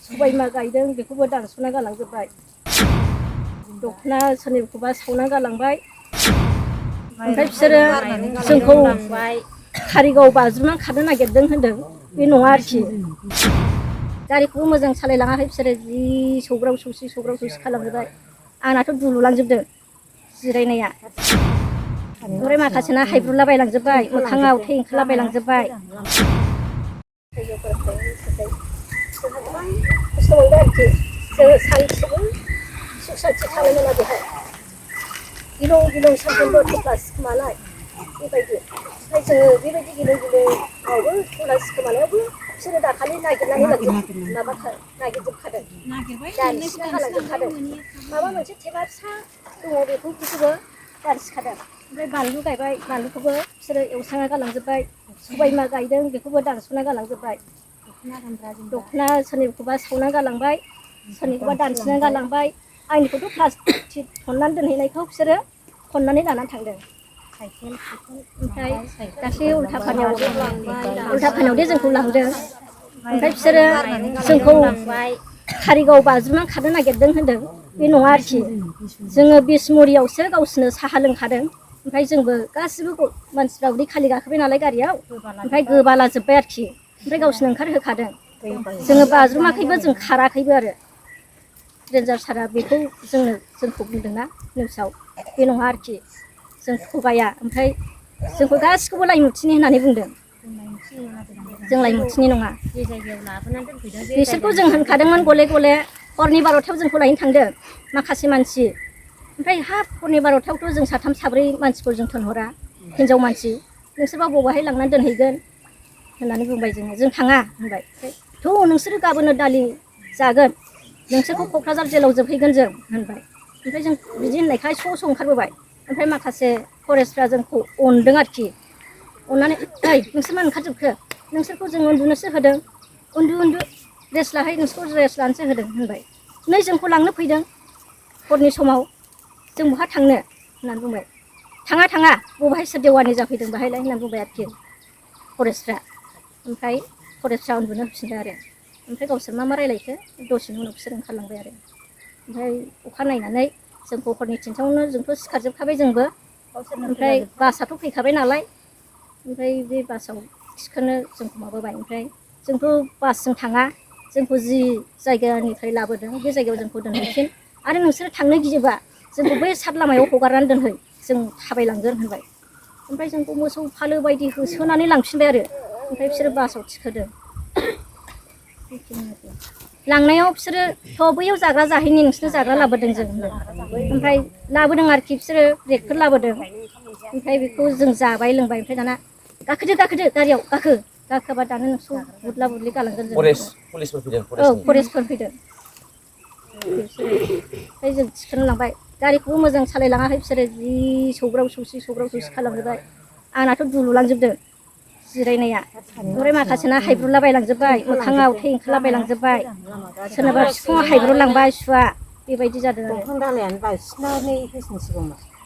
सबाय बिमा गायदों बेखौबो दानस'ना गालांजोब्बाय। दखना सोरनिखौबा सावना गालांबाय। ओमफ्राय बिसोरो जोंखौ कारिगाव बाज्रुमनानै खारनो नागिरदों होनदों, बे नङा आरोखि। गारिखौबो मोजां सालायलाङाखै बिसोरो, जि सौग्राव सौसि खालामजोब्बाय। आंनाथ' दुलुलांजोबदों जिरायनाया। ओमफ्राय माखासेना हायब्रुलाबायलांजोब्बाय, मोखाङाव थै ओंखारलाबायलांजोब्बाय। जोंहा गोबां खस्थ' मोनबाय आरोखि। जोङो सानसेबो सुख सान्थि थानो मोना बेहाय। गिलुं गिलुं सानफ्रोमबो थफ्ला सिखोमानाय बेबायदि। ओमफ्राय जोङो बेबायदि गिलुं गिलुंआवबो थफ्ला सिखोमानायावबो बिसोरो दाखालि नागिरनानै नागिरजोबखादों। दानसिना गालांजोबखादों। माबा मोनसे थेबा फिसा दङ बेखौबो दानसिखादों। ओमफ्राय बानलु गायबाय, बानलुखौबो बिसोरो एवस्रांना गालांजोब्बाय। सबाय बिमा गायदों बेखौबो दानस'ना गालांजोब्बाय। दखना सोरनिखौबा सावना गालांबाय, सोरनिखौबा दानसिना गालांबाय। आंनिखौथ' प्लास्टिक थननानै दोनहैनायखौ बिसोरो खननानै लानानै थांदों। ओमफ्राय गासै उल्था फानियावदि जोंखौ लांदों। ओमफ्राय बिसोरो जोंखौ कारिगाव बाज्रुमनानै खारनो नागिरदों होनदों, बे नङा आरोखि। जोङो बिसमुरियावसो गावसोरनो साहा लोंखादों। ओमफ्राय जोंबो गासिबो मानसिफ्रा उदै खालि गाखोबाय नालाय गारियाव, ओमफ्राय गोबालाजोब्बाय आरोखि। ओमफ्राय गावसोरनो ओंखारहोखादों। जोङो बाज्रुमाखैबो, जों खाराखैबो आरो। रेन्जार सारा बेखौ जोंखौ बुंदोंना निउसाव, बे नङा आरोखि। जों थगाया। ओमफ्राय जोंखौ गासिखौबो लाइमुथिनि होननानै बुंदों। जों लाइमुथिनि नङा। बिसोरखौ जों होनखादोंमोन गले गले, हरनि 12थायाव जोंखौ लायनो थांदों माखासे मानसि। ओमफ्राय हाब हरनि 12थायावथ' जों साथाम साब्रै मानसिखौ जों थिनहरा, हिनजाव मानसि। नोंसोरबा बबावहाय लांनानै दोनहैगोन होननानै बुंबाय जोङो। जों थाङा होनबाय। थ' नोंसोरो गाबोननो दालि जागोन, नोंसोरखौ क'क्राझार जेलाव जोबहैगोन जों होनबाय। ओमफ्राय जों बिदि होननायखाय स' ओंखारबोबाय। ओमफ्राय माखासे फरेस्टफ्रा जोंखौ अनदों आरोखि। अननानै ओइ नोंसोर मा ओंखारजोबखो, नोंसोरखौ जों उन्दुनोसो होदों, उन्दु रेस्ट लाहै, नोंसोरखौ रेस्ट लानोसो होदों होनबाय। नै जोंखौ लांनो फैदों हरनि समाव, जों बहा थांनो होननानै बुंबाय। थाङा बबेहाय सोर देवानि जाफैदों बाहायलाय होननानै बुंबाय आरोखि फरेस्टफ्रा। ओमफ्राय फरेस्टफ्रा उन्दुनो होफिनदों आरो। ओमफ्राय गावसोर मा रायलायखो दसेनि उनाव बिसोर ओंखारलांबाय आरो। ओमफ्राय अखा नायनानै जोंखौ हरनि 3थायावनो जोंथ' सिखारजोबखाबाय जोंबो। ओमफ्राय बासआथ' फैखाबाय नालाय। ओमफ्राय बे बासाव थिखोनो जोंखौ माबाबाय। ओमफ्राय जोंथ' बासजों थाङा, जोंखौ जि जायगानिफ्राय लाबोदों बे जायगायाव जोंखौ दोनहैफिन। आरो नोंसोरो थांनो गियोबा जोंखौ बै सात लामायाव हगारनानै दोनहै, जों थाबायलांगोन होनबाय। ओमफ्राय जोंखौ मोसौ फालो बायदि होसोनानै लांफिनबाय आरो। ओमफ्राय बिसोरो बासाव थिखोदों। लांनायाव बिसोरोथ' बैयाव जाग्रा जाहैनि, नोंसोरनो जाग्रा लाबोदों जों होनदों। ओमफ्राय लाबोदों आरोखि बिसोरो ब्रेकफोर लाबोदों। ओमफ्राय बेखौ जों जाबाय लोंबाय। ओमफ्राय दाना गाखोदो गारियाव गाखोबा दानो नोंसोरखौ बुदला बुदलि गालांगोन जों। पुलिसफोर फैदों, औ फरेस्टफोर फैदों। ओमफ्राय जों थिखोना लांबाय। गारिखौबो मोजां सालायलाङाखै बिसोरो, जि सौग्राव सौसि खालामजोब्बाय। आंनाथ' दुलुलांजोबदों जिरायनाया। ओमफ्राय माखासेना हायब्रुलाबायलांजोब्बाय, मोखाङाव थै ओंखारलाबायलांजोब्बाय। सोरनाबा बिखुङाव हायब्रुलांबाय सुआ, बेबायदि जादों आरो। दंफां दालायानो बायसिननानै होसिनसिगौमोन।